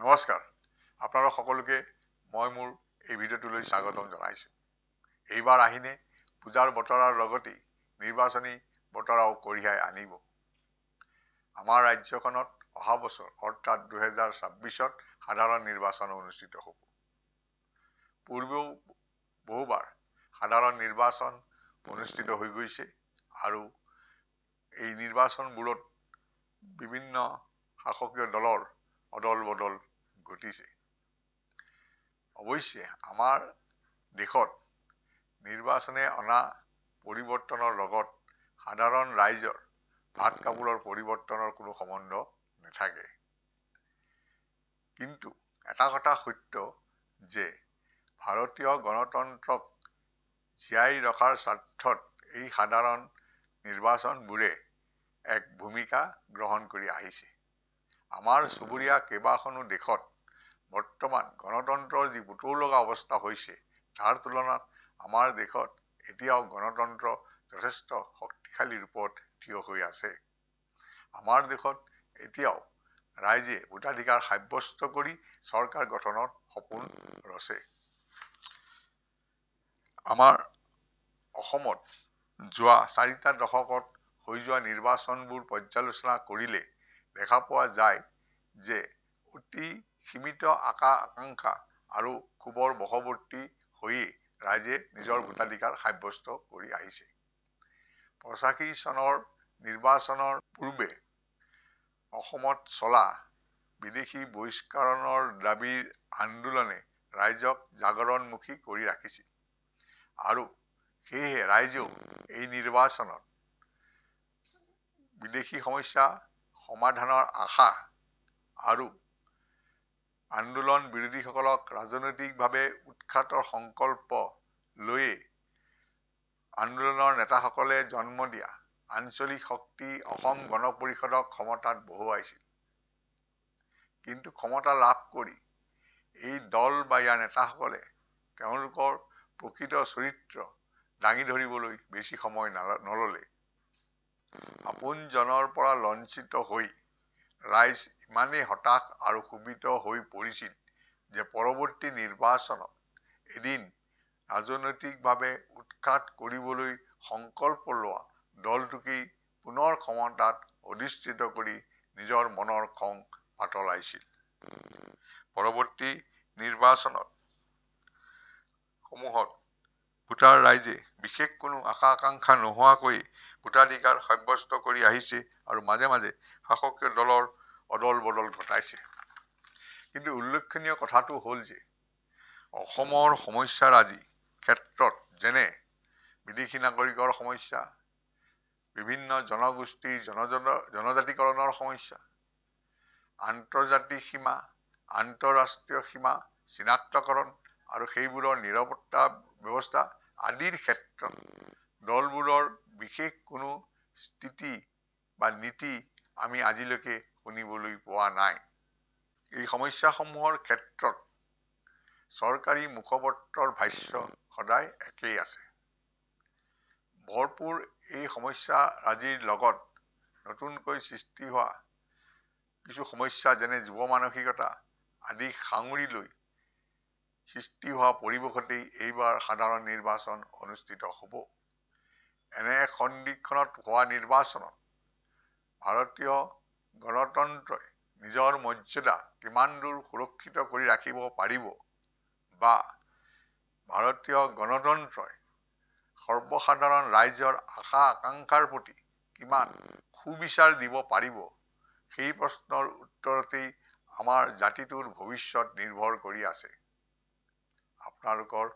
নমস্কাৰ, আপোনালোক সকলোকে মই মোৰ এই ভিডিঅ'টোলৈ স্বাগতম জনাইছোঁ। এইবাৰ আহিনে পূজাৰ বতৰাৰ লগতেই নিৰ্বাচনী বতৰাও কঢ়িয়াই আনিব। আমাৰ ৰাজ্যখনত অহা বছৰ অৰ্থাৎ 2026ত সাধাৰণ নিৰ্বাচন অনুষ্ঠিত হ'ব। পূৰ্বেও বহুবাৰ সাধাৰণ নিৰ্বাচন অনুষ্ঠিত হৈ গৈছে আৰু এই নিৰ্বাচনবোৰত বিভিন্ন শাসকীয় দলৰ অদল বদল ঘটিছে। অৱশ্যে আমাৰ দেশত নিৰ্বাচনে অনা পৰিৱৰ্তনৰ লগত সাধাৰণ ৰাইজৰ ভাত কাপোৰৰ পৰিৱৰ্তনৰ কোনো সম্বন্ধ নাথাকে। কিন্তু এটা কথা সত্য যে ভাৰতীয় গণতন্ত্ৰক জীয়াই ৰখাৰ স্বাৰ্থত এই সাধাৰণ নিৰ্বাচনবোৰে এক ভূমিকা গ্ৰহণ কৰি আহিছে। আমাৰ চুবুৰীয়া কেইবাখনো দেশত বৰ্তমান গণতন্ত্ৰৰ যি পুতৌ লগা অৱস্থা হৈছে, তাৰ তুলনাত আমাৰ দেশত এতিয়াও গণতন্ত্ৰ যথেষ্ট শক্তিশালী ৰূপত থিয় হৈ আছে। আমাৰ দেশত এতিয়াও ৰাইজে ভোটাধিকাৰ সাব্যস্ত কৰি চৰকাৰ গঠনৰ সপোন ৰচে। আমাৰ অসমত যোৱা 4টা দশকত হৈ যোৱা নিৰ্বাচনবোৰ পৰ্যালোচনা কৰিলে দেখা পোৱা যায় যে অতি সীমিত আশা আকাংক্ষা আৰু ক্ষোভৰ বশৱৰ্তী হৈয়ে ৰাইজে নিজৰ ভোটাধিকাৰ সাব্যস্ত কৰি আহিছে। 85 চনৰ নিৰ্বাচনৰ পূৰ্বে অসমত চলা বিদেশী বহিষ্কৰণৰ দাবীৰ আন্দোলনে ৰাইজক জাগৰণমুখী কৰি ৰাখিছিল আৰু সেয়েহে ৰাইজেও এই নিৰ্বাচনত বিদেশী সমস্যা সমাধানৰ আশা আৰু আন্দোলন বিৰোধীসকলক ৰাজনৈতিকভাৱে উৎখাতৰ সংকল্প লৈয়ে আন্দোলনৰ নেতাসকলে জন্ম দিয়া আঞ্চলিক শক্তি অসম গণ পৰিষদক ক্ষমতাত বহুৱাইছিল। কিন্তু ক্ষমতা লাভ কৰি এই দল বা ইয়াৰ নেতাসকলে তেওঁলোকৰ প্ৰকৃত চৰিত্ৰ দাঙি ধৰিবলৈ বেছি সময় নল'লে। আপোনজনৰ পৰা লঞ্চিত হৈ ৰাইজ ইমানেই হতাশ আৰু ক্ষোভিত হৈ পৰিছিল যে পৰৱৰ্তী নিৰ্বাচনত এদিন ৰাজনৈতিকভাৱে উৎখাত কৰিবলৈ সংকল্প লোৱা দলটোকেই পুনৰ ক্ষমতাত অধিষ্ঠিত কৰি নিজৰ মনৰ খং পাতলাইছিল। পৰৱৰ্তী নিৰ্বাচনত সমূহত ভোটাৰ ৰাইজে বিশেষ কোনো আশা আকাংক্ষা নোহোৱাকৈ ভোটাধিকাৰ সাব্যস্ত কৰি আহিছে আৰু মাজে মাজে শাসকীয় দলৰ অদল বদল ঘটাইছে। কিন্তু উল্লেখনীয় কথাটো হ'ল যে অসমৰ সমস্যাৰাজি ক্ষেত্ৰত যেনে বিদেশী নাগৰিকৰ সমস্যা, বিভিন্ন জনগোষ্ঠীৰ জনজাতিকৰণৰ সমস্যা, আন্তৰ্জাতিক সীমা, আন্তঃৰাষ্ট্ৰীয় সীমা চিনাক্তকৰণ আৰু সেইবোৰৰ নিৰাপত্তা ব্যৱস্থা আদিৰ ক্ষেত্ৰত দলবোৰৰ বিশেষ কোনো স্থিতি বা নীতি আমি আজিলৈকে শুনিবলৈ পোৱা নাই। এই সমস্যাসমূহৰ ক্ষেত্ৰত চৰকাৰী মুখপত্ৰৰ ভাষ্য সদায় একেই আছে। ভৰপূৰ এই সমস্যাৰাজিৰ লগত নতুনকৈ সৃষ্টি হোৱা কিছু সমস্যা যেনে যুৱ মানসিকতা আদি সাঙুৰি লৈ সৃষ্টি হোৱা পৰিৱেশতেই এইবাৰ সাধাৰণ নিৰ্বাচন অনুষ্ঠিত হ'ব। এনে এক সন্ধিক্ষণত হোৱা নিৰ্বাচনত ভাৰতীয় গণতন্ত্ৰই নিজৰ মৰ্যাদা কিমান দূৰ সুৰক্ষিত কৰি ৰাখিব পাৰিব বা ভাৰতীয় গণতন্ত্ৰই সৰ্বসাধাৰণ ৰাইজৰ আশা আকাংক্ষাৰ প্ৰতি কিমান সুবিচাৰ দিব পাৰিব, সেই প্ৰশ্নৰ উত্তৰতেই আমাৰ জাতিটোৰ ভৱিষ্যত নিৰ্ভৰ কৰি আছে। আপোনালোকৰ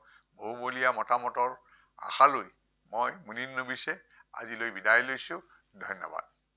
বহুমূলীয়া মতামতৰ আশালৈ মই মুনিন নবিছে আজিলৈ বিদায় লৈছোঁ। ধন্যবাদ।